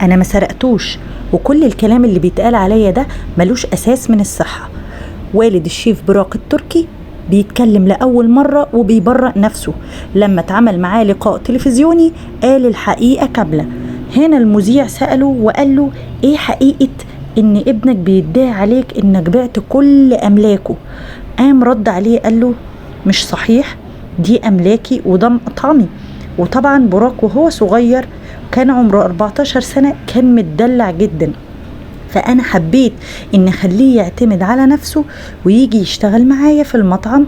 انا ما سرقتوش، وكل الكلام اللي بيتقال عليا ده ملوش اساس من الصحة. والد الشيف براق التركي بيتكلم لأول مرة وبيبرأ نفسه لما اتعمل معاه لقاء تلفزيوني، قال الحقيقة كاملة. هنا المذيع سأله وقال له ايه حقيقة ان ابنك بيدعي عليك انك بعت كل املاكه؟ قام رد عليه قال له مش صحيح، دي املاكي وده مطعمي. وطبعا براك وهو صغير كان عمره 14 سنة كان متدلع جدا، فأنا حبيت إن أخليه يعتمد على نفسه ويجي يشتغل معايا في المطعم،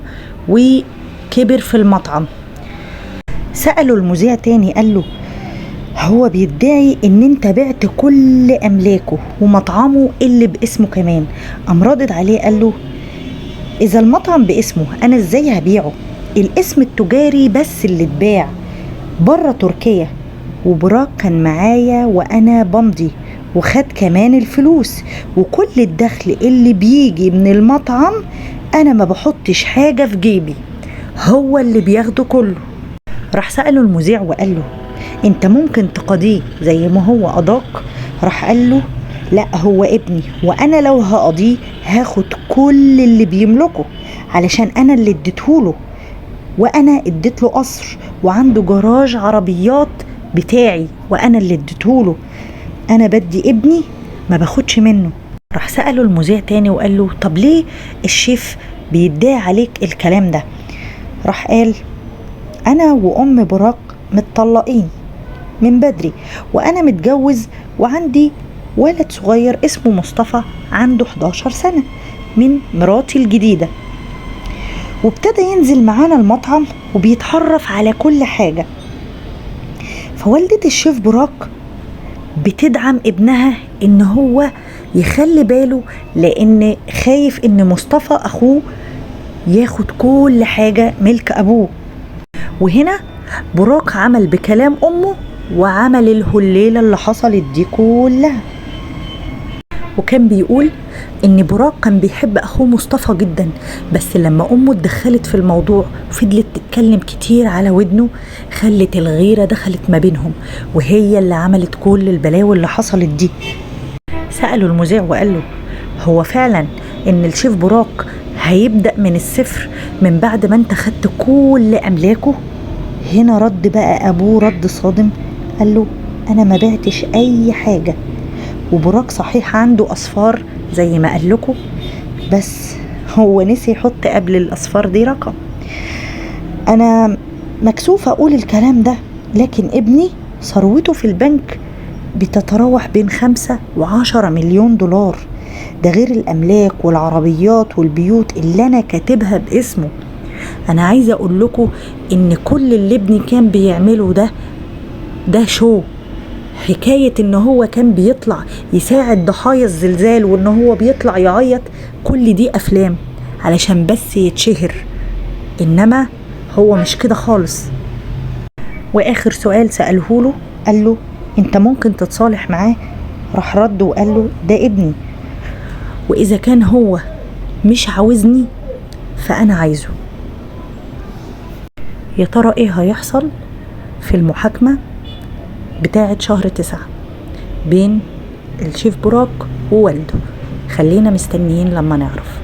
وكبر في المطعم. سأله المذيع تاني قال له هو بيدعي إن أنت بعت كل أملاكه ومطعمه اللي باسمه كمان. قام رادد عليه قال له إذا المطعم باسمه أنا إزاي هبيعه؟ الاسم التجاري بس اللي اتباع بره تركيا، وبراك كان معايا وأنا بمضي وخد كمان الفلوس، وكل الدخل اللي بيجي من المطعم أنا ما بحطش حاجة في جيبي، هو اللي بياخده كله. راح سأله المذيع وقال له انت ممكن تقاضيه زي ما هو قضاك؟ راح قال له لا، هو ابني، وانا لو هقضيه هاخد كل اللي بيملكه علشان انا اللي اديتهوله، وانا اديت له قصر وعنده جراج عربيات بتاعي وانا اللي اديتهوله، انا بدي ابني ما باخدش منه. راح سأله المذيع تاني وقال له طب ليه الشيف بيدعي عليك الكلام ده؟ راح قال انا وام براك متطلقين من بدري، وانا متجوز وعندي ولد صغير اسمه مصطفى عنده 11 سنة من مراتي الجديدة، وابتدى ينزل معانا المطعم وبيتعرف على كل حاجة. فوالدة الشيف براك بتدعم ابنها ان هو يخلي باله، لان خايف ان مصطفى اخوه ياخد كل حاجة ملك ابوه. وهنا براك عمل بكلام امه وعمل الهليلة اللي حصلت دي كلها. وكان بيقول ان براك كان بيحب اخوه مصطفى جدا، بس لما امه اتدخلت في الموضوع وفضلت تتكلم كتير على ودنه خلت الغيرة دخلت ما بينهم، وهي اللي عملت كل البلاوي اللي حصلت دي. سأله المذيع وقال له هو فعلا ان الشيف براك هيبدأ من الصفر من بعد ما انت خدت كل املاكه؟ هنا رد بقى ابوه رد صادم، قال له انا ما بعتش اي حاجة، وبراك صحيح عنده اصفار زي ما قال لكم، بس هو نسي يحط قبل الاصفار دي رقم. انا مكسوفة اقول الكلام ده، لكن ابني ثروته في البنك بتتراوح بين 5 و10 مليون دولار، ده غير الاملاك والعربيات والبيوت اللي انا كاتبها باسمه. انا عايزة اقول لكم ان كل اللي ابني كان بيعمله ده شو حكاية ان هو كان بيطلع يساعد ضحايا الزلزال وان هو بيطلع يعيط، كل دي افلام علشان بس يتشهر، انما هو مش كده خالص. واخر سؤال سأله له قال له انت ممكن تتصالح معاه؟ راح رد وقال له ده ابني، واذا كان هو مش عاوزني فانا عايزه. يا ترى ايه هيحصل في المحاكمة بتاعة شهر 9 بين الشيف براك ووالده؟ خلينا مستنيين لما نعرف.